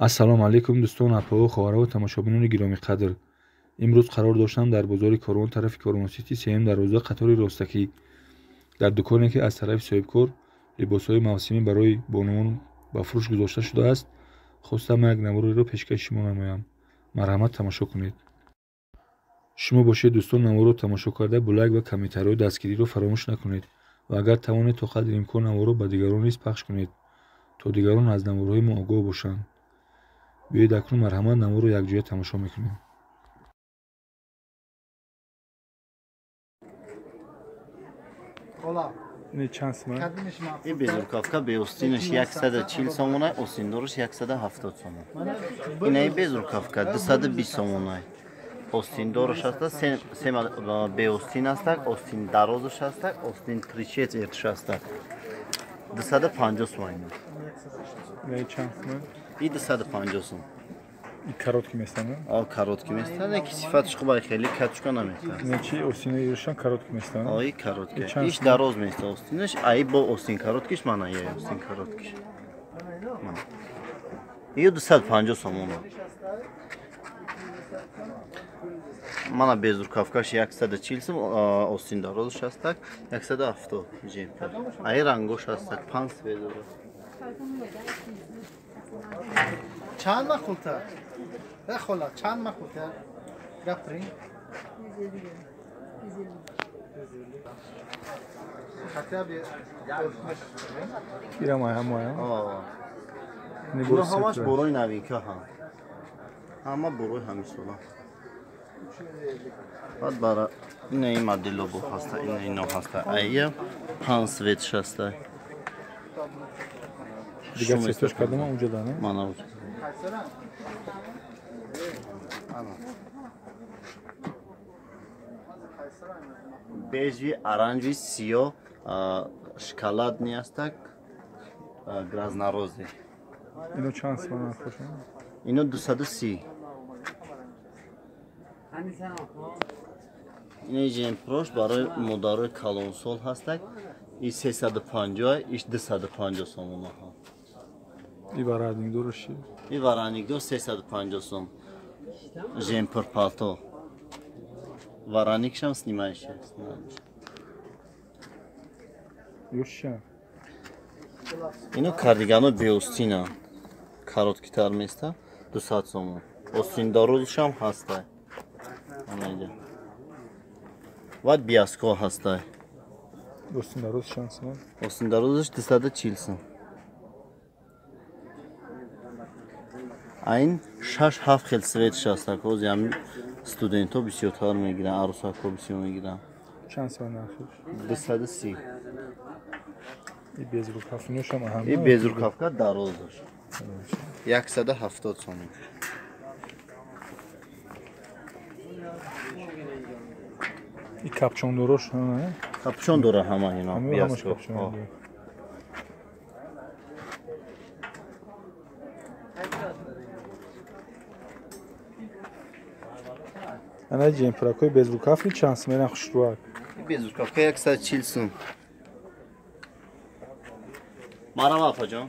Ассалому алайкум дӯстон, апаҳо, хоҳарҳо, тамошобинони гиромиқадр. Имрӯз қарор доштам дар бозори Корвон тарафи Корвон Сити сеюм дарвоза қатори ростакӣ дар дуконе ки аз тарафи соҳибкор либосҳои мавсимӣ барои бонувон ба фурӯш гузошта шудааст, хостам як навореро пешкаши шумо намоям. Марҳамат, тамошо кунед. Шумо бошед дӯстон, наворро тамошо карда бо лайк ва комментариҳои дастгириро фаромӯш накунед ва агар тавонед то қадри имкон наворро ба дигарон низ пахш кунед, то дигарон аз наворҳои мо огоҳ бошанд. Биёед акнун марҳамат наворро якҷоя тамошо мекунем. Ин безрукавка беостинаш 140 сомона, остиндораш 170 сомон. Инаи безрукавка 220 сомона. Остиндораш аста, беостин аста, остин дарозаш аста, остин тричетвертш аста. 250 сомон ино. И 250 сом. И короткий места, не? А, короткий места, не ки сифатш хуба хеле качка наместа. Не чи остини иршан короткий места, не? А, и короткий. Иш дароз места остинаш, а и бо остин короткиш мана я остин короткиш. Мана. И 250 сомон. Мана безрукавкаш 140 сом, остин дарозш астак 170 жемпер. А и рангош астак 5 цвет дорад. Чанд мақултар? Хола, чанд мақултар? Гаприн? Ира моя? Ино ҳамаш борои новинка ҳам. Ҳама борои ҳамисола. Баъд бара ина ин модело бо ҳаста, ина ино ҳаста. Айя панҷ цветш ҳаста. Дигар цветош кардама унҷо да, не? Мана уҷо. Бежи, оранжи, сиё, шоколадни астак, гразнорози. Ино чанд сомон нархошон? Ино 230. Ин жемпрош барои модарои калонсол ҳастак. И 350, иш 250 сомон. И вараникдораш чи? И вараникдор 350 сом. Жемпер палто. Вараникшам снимаешь. Ёш чия? Ино кардигано беостина. Короткитар места 200 сомон. Остиндарозшам ҳаста. Ана иҷа. Баъд биаско ҳаста. Остиндароз чанд сомон? Остиндарозаш 240 сом. Айн 6-7 хел цветш ҳаста, ҳози ҳами студентҳо бисёртар мегиранд, арӯсакҳо бисёр мегиранд. Чанд сомон нархиш? 230. И безрукавношам ҳама? И безрукавка дарозаш. 170 сомон. И капчондорош ҳама? Капчон дора ҳама ино. Ҳамаш капчон. Ана ҷемпракҳои безрукавки чанд сомон хушрӯак? Безрукавка 140 сом. Марҳама апаҷон.